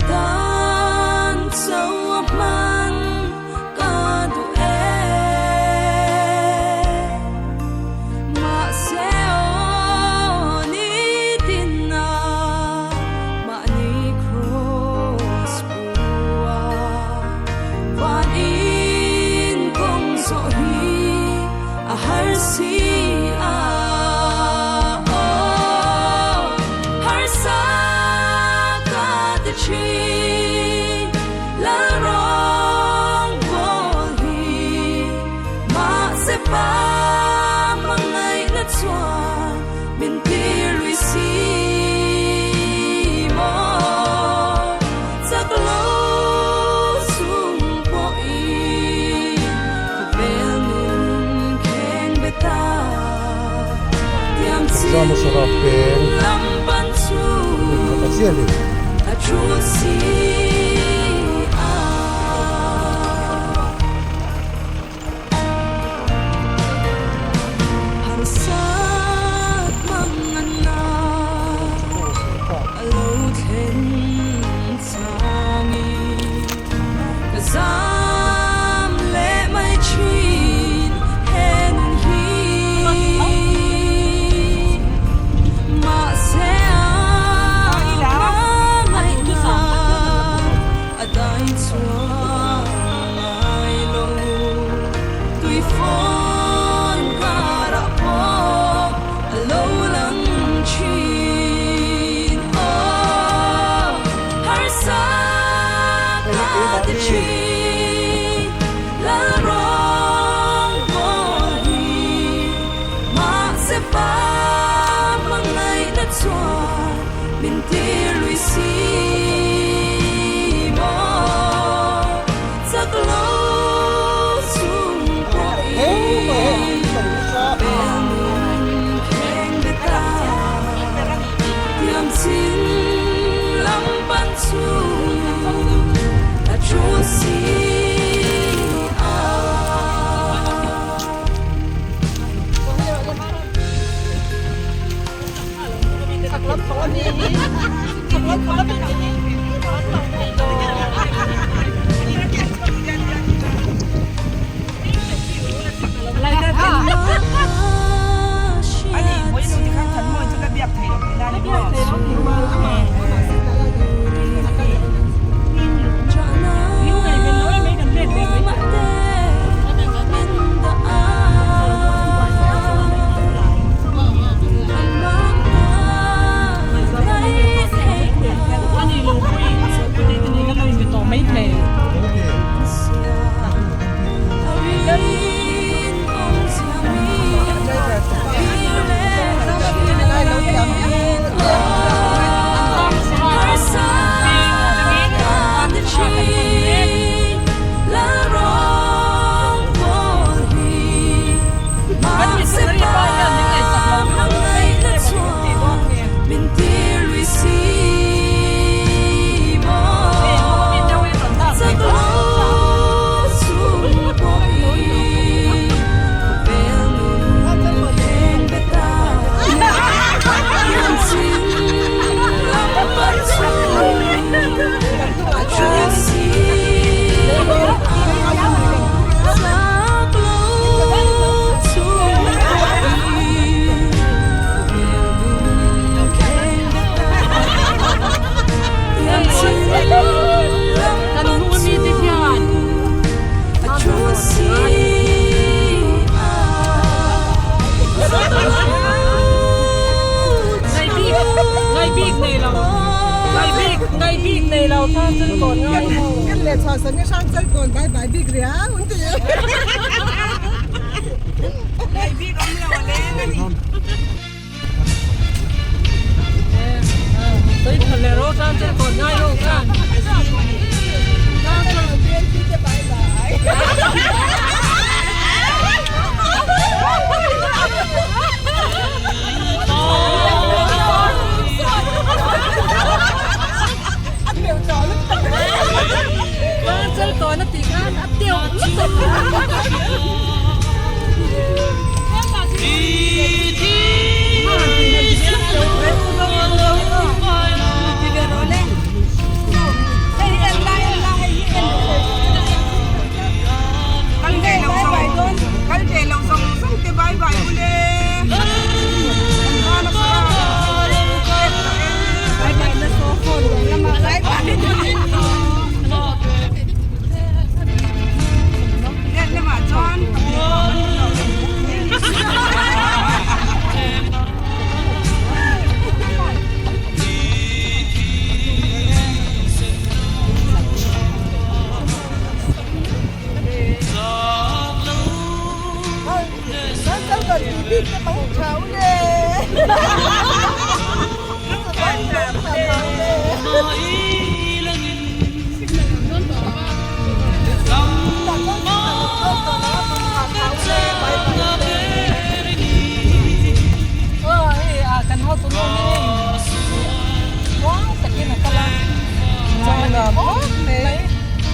Tan chauh a hman ka duh e. Mahse aw nitin a mahni kraws pu a van in kawng zawh hi a har si a. Aw harsa ka ti thin Lalrawng pawl hi mahse pa hmangaihna chuan min tir lui si maw chak lo chung pawhin khawvel nun kheng be ta tiam Exam a sarap peng lam pan chu khat a chiah a ni. A thu si a. Harsat manganna a lo thlen changin ka zam leh mai thin he nun hi. Mahse a hmangaihna a dai chuang ngai lo. Tui fawn karah pawh a lo lang thin. Aw harsa ka ti thin Lalrawng pawl hi mahse pa hmangaihna chuan min tir lui si maw chak lo chung pawhin bel nun kheng be ta tiam chin lam pan chu a thu si a.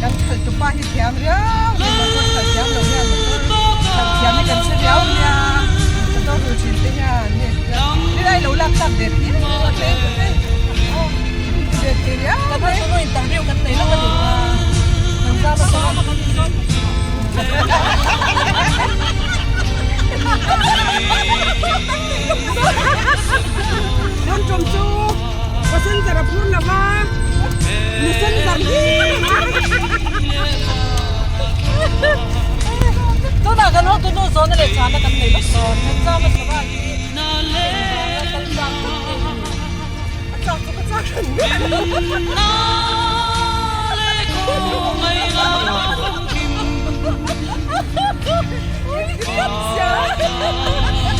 Kan khalh tupa hi thiam riau ni motor khalh thiam lo hian motor khalh thiam hi kan hre riau nia motor rul thin te hian nilai lo lak tlak ve phian mai ve thei riau mai Tun tum chu passenger a phur lova messenger hi Tunah kan hotu nu zawhna leh chhana kan nei lawk dawn. Kan zam a sava hi kan chak thut ni. A chak chu ka chak hran miah lo.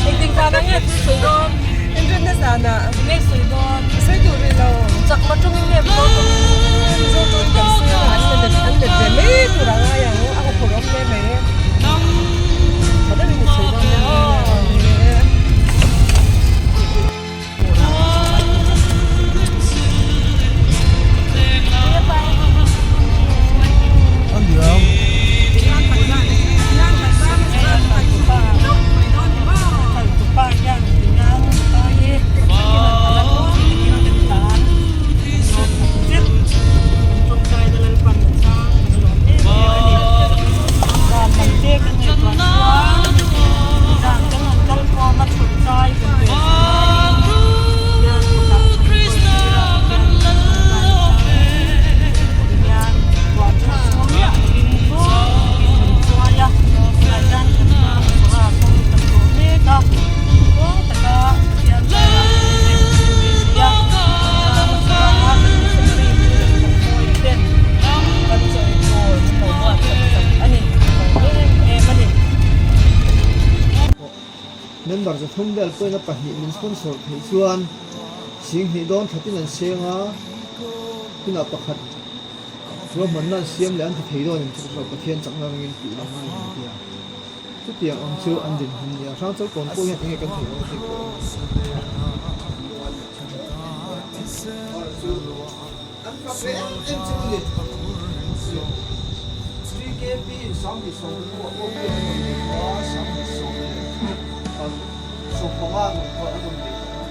Engtin zan ah nge thil sawi dawn? Inrinna zan ah. Nge sawi dawn? Sawi duh rih lo. Chak ma tawngin nge Mizo tawngin? Mizo tawngin kan sawi a, an la an let ve mai tur a ngai ang, a huphurh awm hle mai. Tha deuhin i sawi dawn nia. Member zathum vel pawhin a pahnih min sponsor theih chuan singhnih dawn thatin an seng a, hunah pakhat ruahmanna an siam leh an ti thei dawn em chu ka Pathian chakna ringin tih lang a ni an ti a. Chutiang ang chu an dinhmun nia Hrangchal kawn pawh hian enge kan theih dawn tih pawh an fak ve em em chu a ni. TKP in 2015 pawh hian an rawn nei tawh a, 2015 an rawn kal an rawn nei tawh bawk a.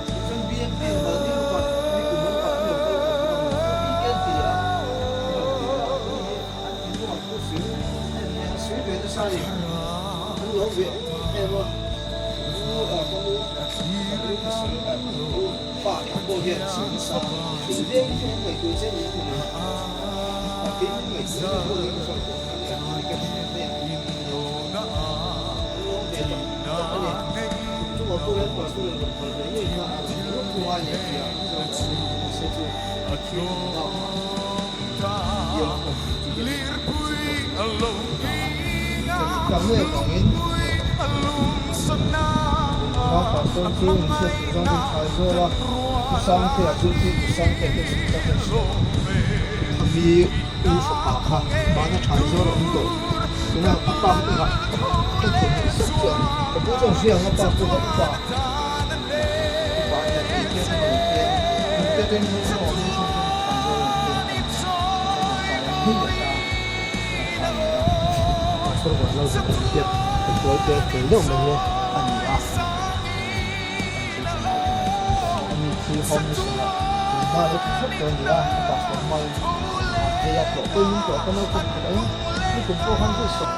Tichuan BMP in mahni rukah nikum an kah an lo kal tawh bawk a ni. Bik an ti a, an rawn ti a, hei hi an thinlungah thu sui em em a sui ve nasa a ni. An lo ve em em a, u a ka u ka u pasal a ka u pa tak pawh hian a sui nasa a, in veng hi chu an ngaihtuah che ni a ni. A kei min ngaihtuah che pawh ni ka sawi tawh a ni a, ka hriat mai a. An lawm ve tak tak a ni. Chungah pawh hian pastor in rawn phal ve ngei kha a rawn rawt thung a ni tih a mahse chu thil bakah bial khawm tih chu hian tam em vangin Ram pastor chu in hriat tur zawng chu thlai zawl a Pu Sangtea chu Pu Sangtea te chu ka hre hria Khami u fapa kha mahna thlai zawl a awm tawh tuna a pa kha engah ka thawmhnaw zet chu ang ka pu chuan hria ang a pa pawh kha upa upa a nia tih hian a rawn peng hnute te in a awm in chhung chuan thlai zawl a rawn peng a rawn kai a hei leh ta a thlai leh a pastor Vanlalzawma chu biak ka tual te fel deuh mai hi a ni a. Ani khi Home Mission ah tun hma lo thawk hrep tawh a ni a, a pastor hmain an vei a, tlawh pawhin min tlawh ka naupang khat a in, nikum pawh khan vawi sawm.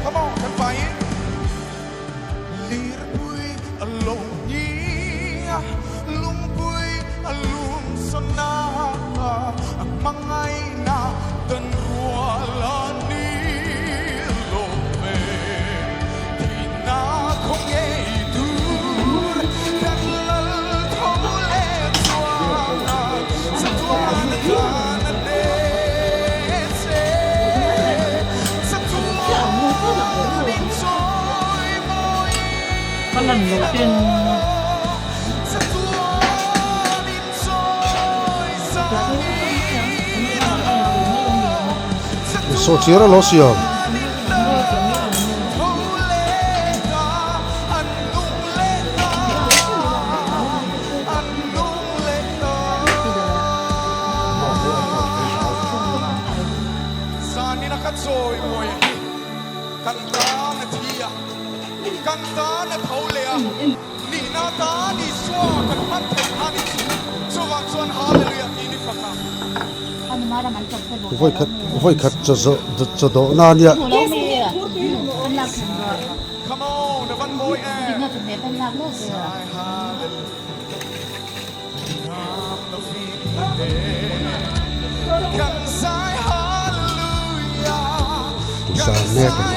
Come on, kan faiin Lirpui a lo ni a, lungpui a lum sawn a, a hmangaihna dan rual a ni lo. Hman loh ten. Sawhchiar a lo siam. Vawikhat vawikhat chaw zawh chaw dawh na ania. Zan mek a ni.